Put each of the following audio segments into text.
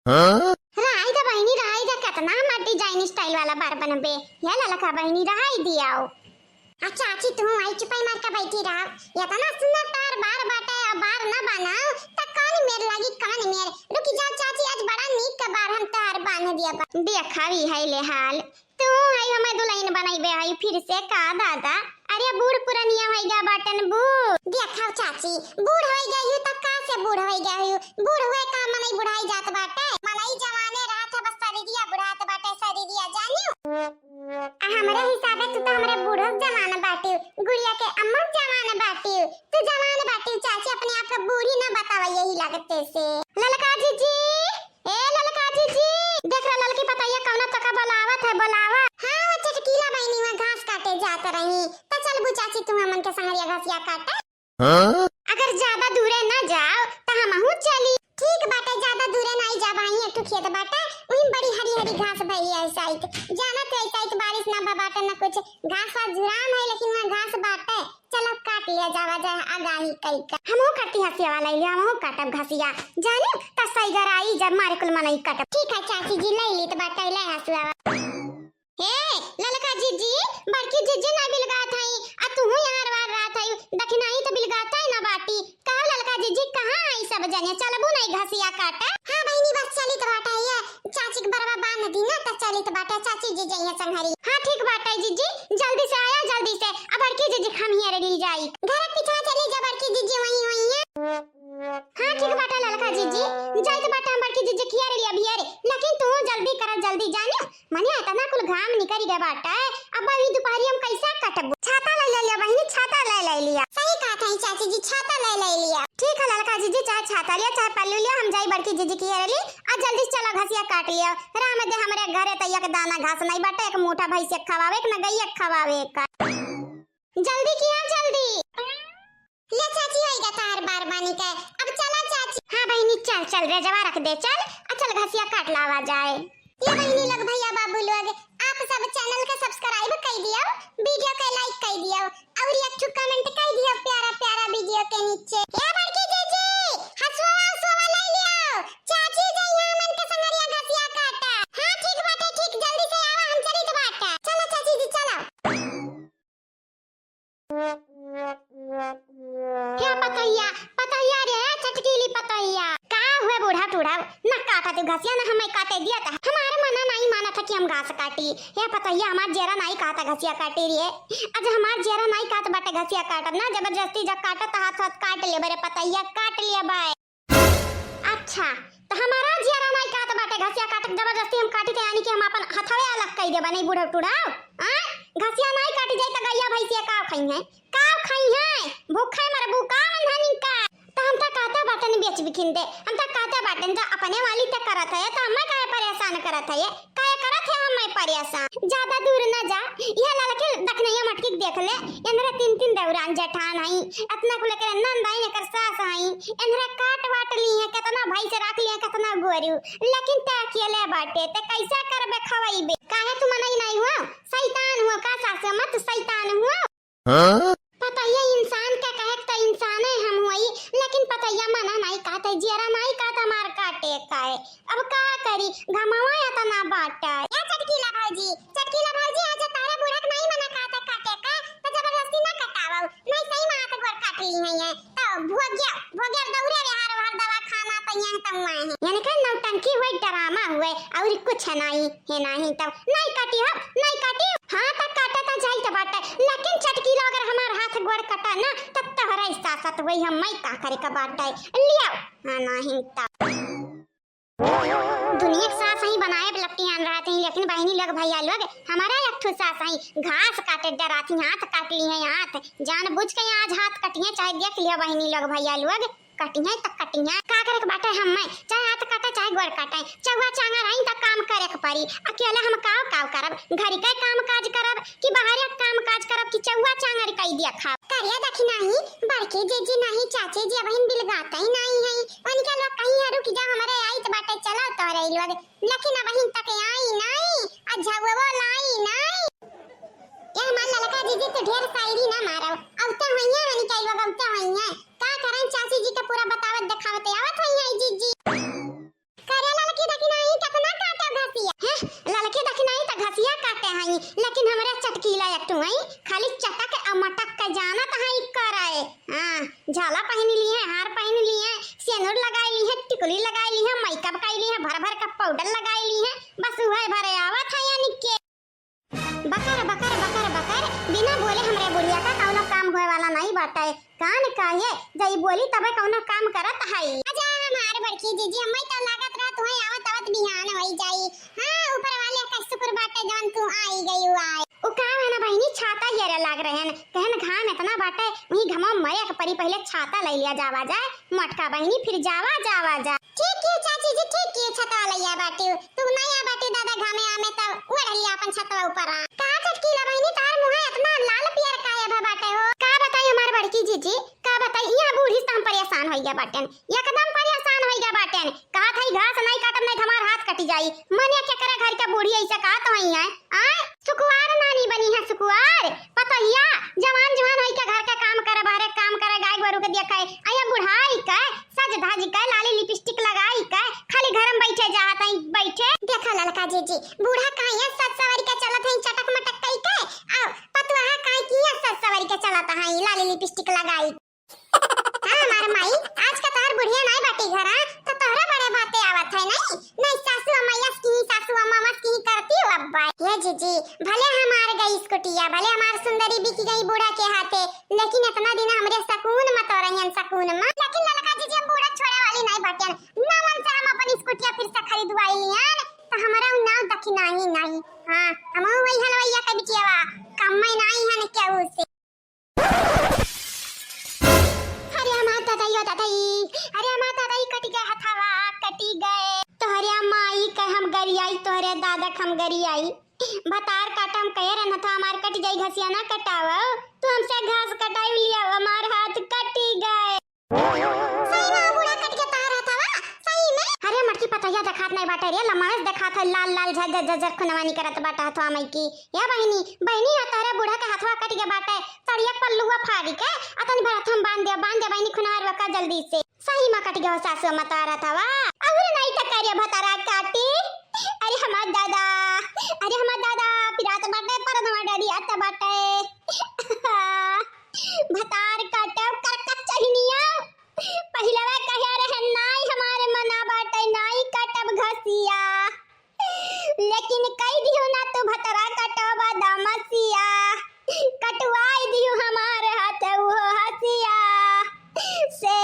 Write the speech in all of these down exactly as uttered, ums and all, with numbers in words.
हाँ? रहाई दा बहिनी, रहाई दा, केतना हमार design style वाला बार बनबे। या ललका बहिनी, रहाई दियाओ। आ चाची, तू आई चुपाई मार के बैठी रहा। एतना सुंदर तोहर बार बाटे, और बार न बनाओ, त कौन मेर लागी, कौन मेर? रुकी जाओ चाची, आज बड़ा नीक के बार हम तोहर बांध दिया बा। देखावी है ले हाल, तू है हमें दुल्हन बनइबे है फिर से का दादा? अरे बूढ़ पुरनिया होइगा बाटन बूढ़। देखाओ चाची, बूढ़ होइगा हूँ त का से बूढ़ होइगा हूँ? बूढ़ हुए का मनई बुढ़ाई जात बाटे? मनई जवाने रहत है, बस शरीरिया बुढ़ात बाटे, शरीरिया जानियो। आ हमरे हिसाबे तू तो हमरे बूढ़ो जवान बाटियो, गुड़िया के अम्मा जवान बाटियो, तू जवान बाटियो चाची, अपने आप के बूढ़ी ना बतावा यही लगते से। ललका जीजी, ए ललका जीजी, देख रहा ललकी पतैया कौना तोका बोलावत है, बोलावा। हाँ, वो चटकीला बहिनी वहाँ घास काटे जात रही, त चलबू चाची तू हमन के संगरिया घसिया काटे। हाँ? अगर ज्यादा दूरे ना जाओ त हमहू चली। ठीक बाटे, ज्यादा दूरे नाई जा भाई, एक ठो खेत बाटे, वहीं बड़ी हरी हरी घास भई है साइत। जाना तो है साइत, बारिश ना बा बाटे ना कुछ, घास वास झुरान है लेकिन वहाँ घास बाटे। चलो काट लिया जावा जाए आगाही कई का। हमहू काटी हसिया वाला लिया, हमहू काटब घसिया। जाने त सही गराई जब मारे कुल मनई काटब। ठीक है चाची जी, ले ली त बाटे, ले हसुआ। हे ललका जीजी, बड़की जीजी ना बिलगात हई, आ तुहू यहाँ रवार रात हई, दखिनाही त बिलगात ही ना बाटी। कहो ललका जीजी, कहाँ आई सब जने, चलबू नहीं घसिया काटे? हाँ बहिनी, बस चलित बाटे, ये चाची के बरवा बांध दी ना, त चलित बाटे, चाची जी जइहे संघरी। हाँ ठीक बाटे जीजी, जल्दी से आया, जल्दी से, अब बड़की जीजी हम हियर ली जाई। घर के पीछे चली जा बड़की जीजी, वहीं वहीं है। हाँ ठीक बाटे ललका जीजी, जाइत बाटे हम बड़की जीजी खियारे लिया बियारे, लेकिन तू जल्दी करा, जल्दी जानियो, मने इतना कुल घाम निकल गया बाटे, अब अभी दोपहरी हम कैसा कटबू? छाता ले ले लिया बहिनी, छाता ले ले लिया। सही कहत है चाची जी, छाता ले ले लिया। ठीक है ललका जीजी, चाहे छाता लिया चाहे पल्लू लिया, हम जाई बड़की जीजी खियारे ली, आ जल्दी से चला घसिया काट लिया। राम दे हमरे घरे त एक दाना घास नहीं बाटे, एक मूठा भैंसिया खवावे, एक न गैया खवावे का। जल्दी किया, जल्दी। ले चाची, होइगा तोहार बार बानी के। अब चला चाची। हाँ बहिनी, चल, चल, रेजवा रख दे, चल, आ चल घसिया काट लावा जाए। ये बहिनी लोग, भैया बाबू लोग, आप सब channel के subscribe कर दियो, video के like कर दियो, और एक ठो comment कर दियो प्यारा प्यारा video के नीचे। ए बड़की जीजी, हसुआ हसुआ ले लियो, चाची जइहे हमन के संगरिया घसिया काटा। हाँ ठीक बाटे, ठीक, जल्दी से आवा, हम चलित बाटा। चलो चाची जी, चलो। हे पतैया, पतैया रे, चटकीली पतैया। का हुए बूढ़ा टूढ़ा, न काटा तू घसिया, न हमें काटे दिया था। हमारे मना नहीं माना था कि हम घास काटी। हे पतैया, हमार जेरा नहीं कहता घसिया काटी रे। आज हमार जेरा नहीं कहत बाटे घसिया काटब ना, जबरदस्ती जब काटत हाथ हाथ काट ले बरे पतैया, काट ले बाय। अच्छा, त हमारा जियरा नाई काट बाटे, घसिया काट के जबरदस्ती हम काटी त यानी कि हम आपन हथवे अलग कई देबा, नहीं बूढ़ा टूढ़ा? आ? घसिया नाई काटी जाई त गैया भैंसिया का खाई हैं? का खाई हैं? भूखे मरबू का अंधानी का? त हम त कहते बाटन बेच बिकिन दे, हम त कहते बाटन त अपने वाली त करत है, त हमें काहे परेशान करत है? काहे करत है हमें परेशान? ज्यादा दूर न जा, यह ललके दखनैया मटकी के देख ले, एनरे तीन तीन देवरान जेठान हई, इतना कुल एकर नंद हई, एकर सास हई, एनरे काट वाट ली है, कितना भैंस राख ली है, कितना गोरू, लेकिन ते अकेले बाटे, ते कैसे करबे खवैबे? काहे तू मनई नहीं हुआ? शैतान हुआ का सास मत शैतान हुआ? हाँ? पतैया इंसान का कहे त इंसाने हम होई, लेकिन पतैया मना नहीं कहते, जियरा नहीं कहत हमार काटे का है। अब का करी, घमवा इतना बाटे। ए चटकीला भौजी, चटकीला भौजी, आज तारा बूढ़ा के नहीं मना कहते काटे का, त जबरदस्ती ना कटावो, नहीं सही में हाथ गोड़ काट ली है ये। तो भोग्या, भोग्या दौरे रे हर हर दवाखाना त यहाँ तक आए हैं। यानी कि नौटंकी हुए, ड्रामा हुए, और कुछ नहीं। हे नाही तब नाही काटी हो, नाही काटी। हाँ, त काटे त जाई त बाटे, लेकिन चटकीला अगर हमार हाथ गोड़ कटा ना, तब तोहरा एहसास होई हम मैं का करे के बाटे। लियाओ, हाँ, नाही तब। दुनिया के सास ही बनाए लपटी आन रहत ही, लेकिन बहिनी लोग, भैया लोग, हमारा एक ठो सास ही घास काटे डरात ही, हाथ काट ली है हाथ, जान बुझ के आज हाथ कटिए, चाहे देख लिया बहिनी लोग, भैया लोग। कटिहे त कटिहे, का करे के बाटे हम्मे, चाहे हाथ काटे, चाहे गोड़ काटे, चौवा चांगर हई त काम करे के पड़ी। अकेले हम काव काव करब, घर के काम काज करब कि बाहर के काम काज करब कि चौवा चांगर कई दिया खाब। करिया देखी नाही, बड़की जीजी नाही, चाची जी अबहिन बिलगाते ही नाही है। उनके लोग कहीं है, "रुक जा, हमरे आई त बाटे, चलो तोरे लोग।" लेकिन अबहिन तक आई नाही, आ झौवो लाई नाही। ए हमार ललका जीजी, तू ढेर शायरी ना मारो। अउते होइहें, हनी कई लोग अउते होइहें। का करें, चाची जी के पूरा बतावत देखावत आवत होइहें जीजी। करे ललकी, देख तुहई खाली चटक अ मटक के जानत हई करे। हाँ, झाला पहिन लिहे, हार पहिन लिहे, सेनुर लगाई लिहे, टिकुली लगाई लिहे, makeup कई लिहे, भर भर के powder लगाई लिहे, बस उहे भरे आवत है यानी के। बकर, बकर, बकर, बकर, बिना बोले हमरे बुढ़िया का कौनो काम होए वाला नहीं बाटे। कान काहे, जई बोली तबे कौनो काम करत हई। अच्छा हमार बड़की जीजी, हमें तो लागत रहा तुहई आवत आवत बिहान होई जाई। हाँ, ऊपर वाले का शुक्र बाटे जौन तू आई गई आए। उ का है ना बहिनी, छाता हेरे लाग रहेन, कहन घाम इतना बाटे, वही घमवा मरे के परी, पहिले छाता ले लिया जावा जाए, मोटका बहिनी, फिर जावा, जावा जाए। ठीक कियो चाची जी, ठीक कियो, छतवा लइया बाटियो। तू नया बाटियो दादा, घामे आमे त ओढ़ लिया अपन छतवा ऊपर आ। का चटकीला बहिनी, तार मुँह इतना लाल पियर काहे भा बाटे हो? का बताई हमार बड़की जीजी, का बताई, यहाँ बूढ़ी से हम परेशान होइ गया बाटेन, एकदम परेशान होइ गया बाटेन। कहत हई घास नहीं काटब नहीं तो हमार हाथ कटी जाई। मने केकरा घर के बूढ़ी ऐसे कहत हई हैं? आय, सुकुवार नानी बनी है, सुकुवार। पतोहिया, जवान जुहान होई के घर के काम करे, बाहरे काम करे, गाय गोरू के देखे, अइया बुढ़ाई के, सज धज के, लाली लिपस्टिक लगाई के, खाली घर में बैठे चाहत हई, बैठे। देखा ललका जीजी, बूढ़ा काहे सज सवर के चलत हई, चटक मटक कई के, आ पतुआ काहे किया सज सवर के चलत हई, लाली लिपस्टिक लगाई। हाँ, हमार माई, आज का तोहर बुढ़िया नाई बाटी घर, हाँ? तो तोहरा बड़े बाते आवत है, नहीं? नहीं, सासू अम्मा यस की, सासू अम्मा मस की करती हो अब्बा। ये जीजी, भले हमार गई स्कूटिया, भले हमार सुंदरी बिक गई बूढ़ा के हाथे, लेकिन इतना दिन हमरे सकून मत हो रही हैं, सकून मत। लेकिन ललका जीजी, हम बूढ़ा छोड़े वाली नहीं बाटियन। नवन से हम अपन स्कूटिया फिर से खरीदवाई लियन, तो हमारा उ नाव दखिनाही नहीं। हाँ, हम वही हलवैया के बिटियावा, कम्मे नहीं हन केहू से। अरे हमार दादाई, ओ दादाई, अरे हमार दादाई, कटि गए हथवा, कटि गए। तोहरे माई के हम गरियाई, तोहरे दादा के हम गरियाई। भतार काटा हम कहे रहन हथवा हमार कटि जाई, घसिया ना कटावो। तू हमसे घास कटाई लिया, हमार हाथ कटि गए। सही में बूढ़ा कटि गए तोहर हथवा, सही में। अरे मटकी पतैया देखात नहीं बाटे रे, लमास देखात है, लाल लाल झर झर झर झर खुनवा निकरत बाटे हथवा मई की। या बहिनी, बहिनी, या तोहरे बूढ़ा के हथवा कटि गए बाटे, सड़िया के पल्लुआ फाड़ी के, अतनी भर हथवा में बांध दे, बांध दे बहिनी, खुनवा रुका जल्दी से। सही में कटि गए हो सासू अम्मा तोहर हथवा। अउर नहीं तो करे भतारा काटी। अरे हमार दादा, अरे हमार दादा, पिरात बाटे, परनवा डरियात बाटे। भतार काटब करकट चहिनिया। पहिलवा कहे रहे, "नाई हमारे मना बाटे, नाई काटब घसिया।" लेकिन कई दिहु ना तू भतरा कटवा दमसिया, कटवाई दिहु हमार हाथ उहो हसिया से।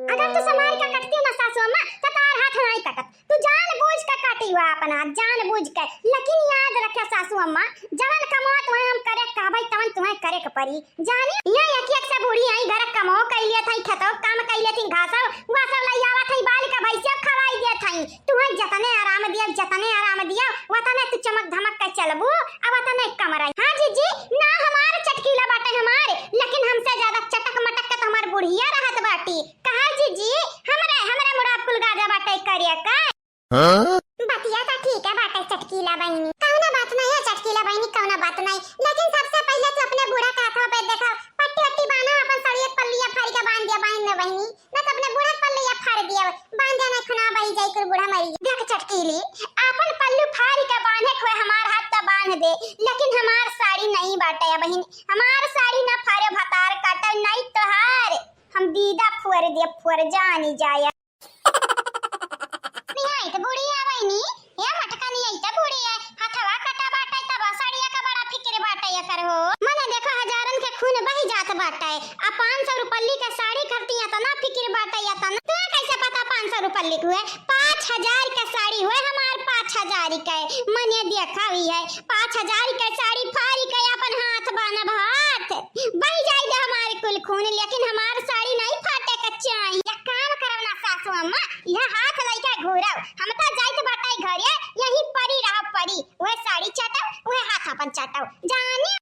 अगर तू समार के कटती ना सासू अम्मा, तो तार हाथ नाई कटत। तू जान बूझ के काटी हुआ अपन हाथ, जान बूझ के। लेकिन याद रखे सासू अम्मा, जवन कमवा तुम्हें हम करे कहबै, तवन तुम्हें करे के परी। जानी, यहाँ एक एक से बूढ़ी आई, घर कमो कई लेत हई, खेतो काम कई लेत हई, घासो वासो लई आवत हई, बाल के भैंसिया खवाई देत हई। तुहैं जतने आराम दिया, जतने आराम दिया, वतने तू चमक धमक के चलबू, अब वतने कम रही। हाँ जीजी, ना हमार चटकीला बाटे हमार, लेकिन हमसे ज्यादा चटक मटक के तो हमार बुढ़िया रहत बाटी। कहा जीजी, हमरे, हमरे मुड़ा कुल गाजा बाटे करिया का। हाँ? बतिया तो ठीक है बाटे चटकीला बहिनी, कौनो बात नहीं है चटकीला बहिनी, कौनो बात नहीं, लेकिन सबसे पहले तू अपने बूढ़ा के हाथवा पे देखा, पट्टी वट्टी बांधा, अपन सड़िया पल्लिया फाड़ के बांध दिया, बांध दे बहिनी, ना तो अपने बूढ़ा के पल्लिया फाड़ दिया, बांध दे, नहीं खुना बही जाई, कुल बूढ़ा मरी। देख चटकीली, अपन पल्लू फाड़ के बांधे खोए हमार हाथ तो बांध दे, लेकिन हमार साड़ी नहीं बाटे बहिनी, हमार साड़ी ना फाड़े भतार काटे, नहीं तोहार हम दीदा फुअर दे फुअर जानी जाया। निहाई त बूढ़ी आवैनी, ए मटका निहाई त बूढ़ी है, हथवा कटा बाटे तब साड़िया का बड़ा फिक्र बाटे एकर हो। मने देखो हजारन के खून बही जात बाटे, आ पाँच सौ रुपल्ली के साड़ी खरीदी एतना फिक्र बाटे एतना। तू कैसे पता पाँच सौ रुपल्ली के हुए? पाँच हजार के साड़ी हुए हमार, पाँच हजार के। मने देखा हुई है, पाँच हजार के साड़ी फाड़ी के अपन हाथ बान्हब हाथ। बही जाई दे हमार कुल खून, लेकिन हमार साड़ी नहीं फाटे के चाही। या काम करब ना सासू अम्मा, यह हाथ लइके घूरब। हम तो जाइत बाटे घरे, यहीं परी रहब परी। वह साड़ी चाटब, वह हाथ अपन चाटब। जाने